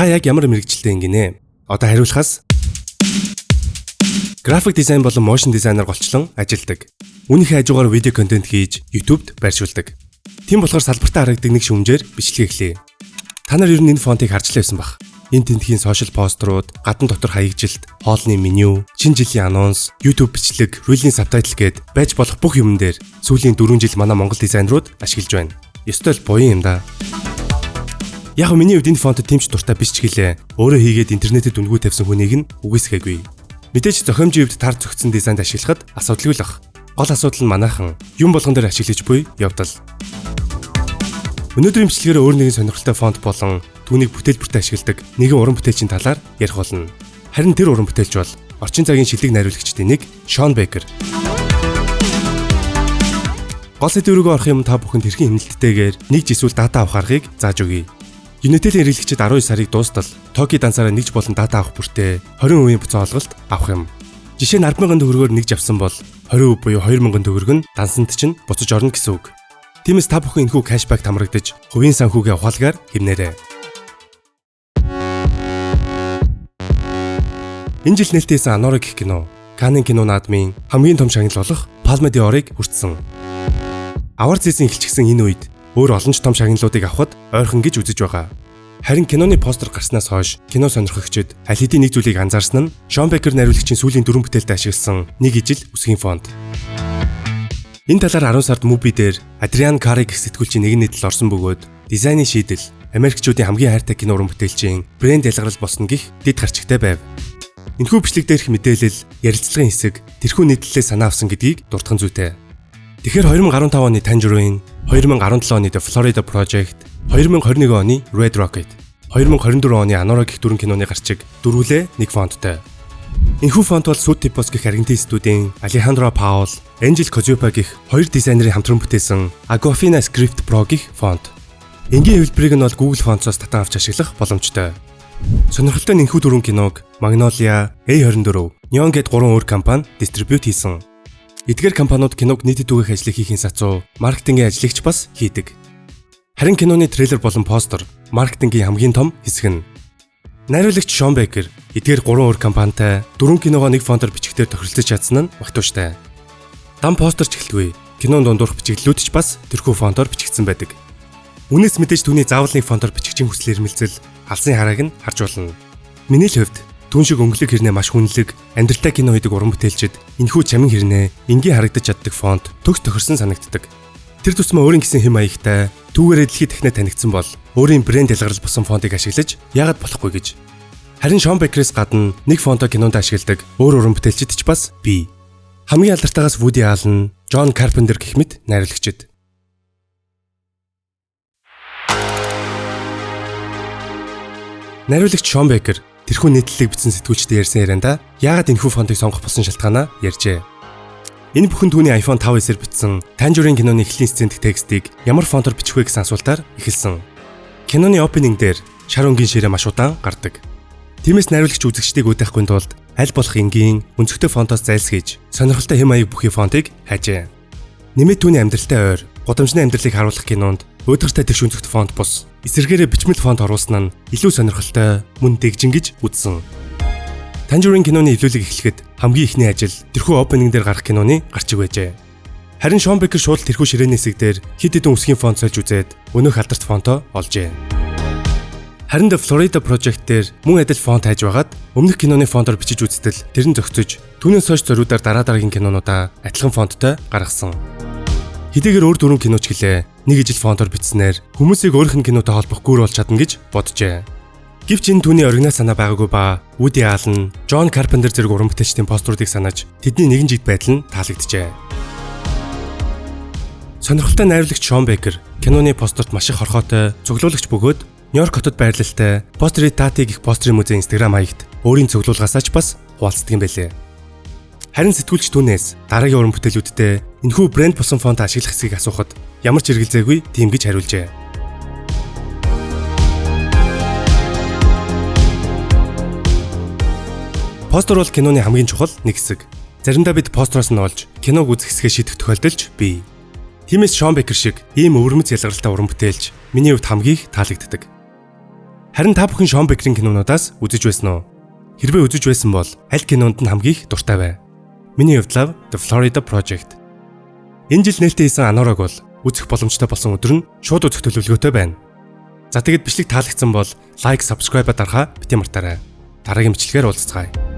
Та яг ямар мэргэжилтэй юм гинэ? Одоо хариулахаас график дизайн болон motion дизайнер голчлон ажилладаг. Үүнийхээ хажуугаар видео контент хийж YouTube-д байршуулдаг. Тийм болохоор салбартаа харагдаг нэг шүүмжээр бичлэг эхлэе. Та нар ер нь энэ фонтыг харж л байсан бах. Энэ тентхийн social постерууд, гадна дотор хаягжилт, хоолны меню, шинэ жилийн анонс, YouTube бичлэг, reel-ийн subtitle гээд байж болох бүх юмн дээр сүүлийн 4 жил манай Монгол дизайнерууд ашиглаж байна. Ёстой л буян юм да. Яг нь миний хувьд энэ фонтод тийм ч дуртай биш ч гэлээ. Өөрөө хийгээд интернетэд үнэгүй тавьсан хүнийг нь үгүйсгээгүй. Мэдээж зохиомжийн хувьд тар зөгцсөн дизайнд ашиглахад асуудалгүй л ах. Гол асуудал нь манайхан юм болгон дээр ашиглаж буй явдал. Өнөөдрийн бичлэгээр өөр нэгэн сонирхолтой фонт болон түүнийг бүтээл бүртээ ашигладаг нэгэн уран бүтээлчийн талаар ярих болно. Харин тэр уран бүтээлч бол орчин цагийн шилдэг найруулагчдын нэг Шон Бейкер. Гол сэдэв рүүгээ орох юм та бүхэнд хэрхэн хэмнэлттэйгээр нэг эсвэл дата авах аргыг зааж өгье. Unitel-ийн хэрэглэгчид 12 сарыг дуустал Toki дансаараа нэгж болон дата авах бүртээ 20% буцаан олголт авах юм. Жишээ нь 10,000 төгрөгөөр нэгж авсан бол 20% буюу 2,000 төгрөг нь дансанд чинь буцаж орно гэсэн үг. Тиймээс та бүхэн энэхүү cashback хамрагдаж хувийн санхүүгээ ухаалгаар хэмнээрэй. Энэ жил нээлттэй Анора гэх кино Каннын кино наадмын хамгийн том шагнал болох Palme d'Or-ыг хүртсэн. Award season эхэлчихсэн энэ үед өөр олон ч том шагналуудыг авахад ойрхон гэж үзэж байгаа. Харин киноны постэр гарснаас хойш кино сонирхогчид аль хэдийн нэг зүйлийг анзаарсан нь Шон Бейкер найруулагчийн сүүлийн дөрвөн бүтээлд ашигласан нэг ижил үсгийн фонт. Энэ талаар 10 сард Mubi дээр Адриан Карри гэх сэтгүүлчийн нэгэн нийтлэл орсон бөгөөд дизайны шийдэл Америкчуудын хамгийн хайртай кино уран бүтээлчийн брэнд ялгарл болсон гэх дэд гарчигтай байв. Энэхүү бичлэг дээрх мэдээлэл, ярилцлагын хэсэг тэрхүү нийтлэлээс санаа авсан гэдгийг дурдах нь зүйтэй. Тэгэхээр 2015 оны Tangerine, 2017 оны The Florida Project, 2021 оны Red Rocket, 2024 оны Anora гэх дөрвөн киноны гарчиг дөрвөлээ нэг фонттой. Энэхүү фонт бол Sudtipos гэх Аргентин студийн Алехандро Паул, Энжел Козюпа гэх хоёр дизайнерын хамтран бүтээсэн Aquafina Script Pro гэх фонт. Энгийн хэвлбэрийг нь бол Google Fonts-оос татан авч ашиглах боломжтой. Сонирхолтой нь энэхүү дөрвөн киног Magnolia, A24, Neon гээд гурван өөр компани distribute хийсэн. Эдгээр компаниуд киног нийтэд түгээх ажлыг хийхийн сацуу маркетингийн ажлыг ч бас хийдэг. Харин киноны трейлер болон постэр маркетингийн хамгийн том хэсэг нь. Найруулагч Шон Бейкер эдгээр гурван өөр компанитай дөрвөн киногоо нэг фонтоор бичгээр тохиролцож чадсан нь магтууштай. Дан постэр ч гэлтгүй кинон дундуурх бичиглэлүүд ч бас тэрхүү фонтоор бичигдсэн байдаг. Үүнээс мэдээж түүний заавал нэг фонтоор бичих хүсэл эрмэлзэл алсын харааг нь харж болно. Миний л хувьд түн шиг өнгөлөг хэрнээ маш хүнлэг, амьдралтай кино хийдэг уран бүтээлчид энэхүү чамин хэрнээ энгийн харагдаж чаддаг фонт төгс тохирсон санагддаг. Тэр тусмаа өөрийн гэсэн хэм маягтай түүгээрээ дэлхийд дахинаа танигдсан бол өөрийн брэнд ялгарл болсон фонтыг ашиглаж яагаад болохгүй гэж. Харин Шон Бейкерээс гадна нэг фонтоо кинонд ашигладаг өөр уран бүтээлчид ч бас бий. Хамгийн алдартайгаас Вуди Аллен, Джон Карпентер гэх мэт найруулагчид. Найруулагч Шон Бейкер тэрхүү нийтлэлийг бичсэн сэтгүүлчдэд ярьсан яриандаа яагаад энэхүү фонтыг сонгох болсон шалтгаанаа ярьжээ. Энэ бүхэн түүний iPhone 5s-ээр бичсэн Tangerine киноны эхлэлийн сцен дэх текстийг ямар фонтоор бичих вэ гэсэн асуултаар эхэлсэн. Киноны opening дээр шар өнгийн ширээ маш удаан гардаг. Тиймээс найруулагч үзэгчдийг уйдахгүй тулд аль болох энгийн, өнцөгтэй фонтоос зайлсхийж сонирхолтой хэм маяг бүхий фонтыг хайжээ. Нэмээд түүний амьдралтай ойр, гудамжны амьдралыг харуулах кинонд уйдгартай тэгш өнцөгт фонт бус эсэргээрээ бичмэл фонт оруулсан нь илүү сонирхолтой, мөн дэгжин гэж үзсэн. Tangerine киноны эхлүүлэг эхлэхэд хамгийн эхний ажил тэрхүү opening дээр гарах киноны гарчиг байжээ. Харин Шон Бейкер шууд тэрхүү ширээний хэсэг дээр хэд хэдэн үсгийн фонт сольж үзээд өнөөх алдарт фонтоо олжээ. Харин The Florida Project дээр мөн адил фонт хайж байгаад өмнөх киноны фонтоор бичиж үзтэл тэр нь зохицож түүнээс хойш зориудаар дараа дараагийн кинонуудаа адилхан фонттой гаргасан. Хэдийгээр өөр дөрвөн киноч гэлээ нэг ижил фонтоор бичснээр хүмүүсийг өөрийнх нь кинотой холбох гүр болж чадна гэж боджээ. Гэвч энэ түүний оригинал санаа байгаагүй ба Вуди Аллен, Джон Карпентер зэрэг уран бүтээлчдийн постеруудыг санаж тэдний нэгэн жигд байдал нь таалагджээ. Сонирхолтой найруулагч Шон Бейкер киноны постерт маш их хорхоотой цуглуулагч бөгөөд Нью-Йорк хотод байрлалтай Постери Тати гэх постерын музей Instagram хаягт өөрийн цуглуулгаасаа ч бас хуваалцдаг юм байлээ. Харин сэтгүүлч түүнээс дараагийн уран бүтээлүүддээ энэхүү брэнд болсон фонт ашиглах хэсгийг асуухад ямар ч эргэлзээгүй тийм гэж хариулжээ. Постер бол киноны хамгийн чухал нэг хэсэг. Заримдаа бид постероос нь олж киног үзэх хэсгээ шийдэх тохиолдол ч бий. Тиймээс Шон Бейкер шиг ийм өвөрмөц ялгаралтай уран бүтээлч миний хувьд хамгийн их таалагддаг. Харин та бүхэн Шон Бекерийн кинонуудаас үзэж байсан уу? Хэрвээ үзэж байсан бол аль кинонд нь хамгийн их дуртай вэ? Миний хувьд лав The Florida Project. Энэ жил нээлттэй хийсэн Anora-г бол үзэх боломжтой болсон өдөр нь шууд үзэх төлөвлөгөөтэй байна. За, тэгэд бичлэг таалагдсан бол like, subscribe дарахаа битгий мартаарай. Дараагийн бичлэгээр уулзацгаая.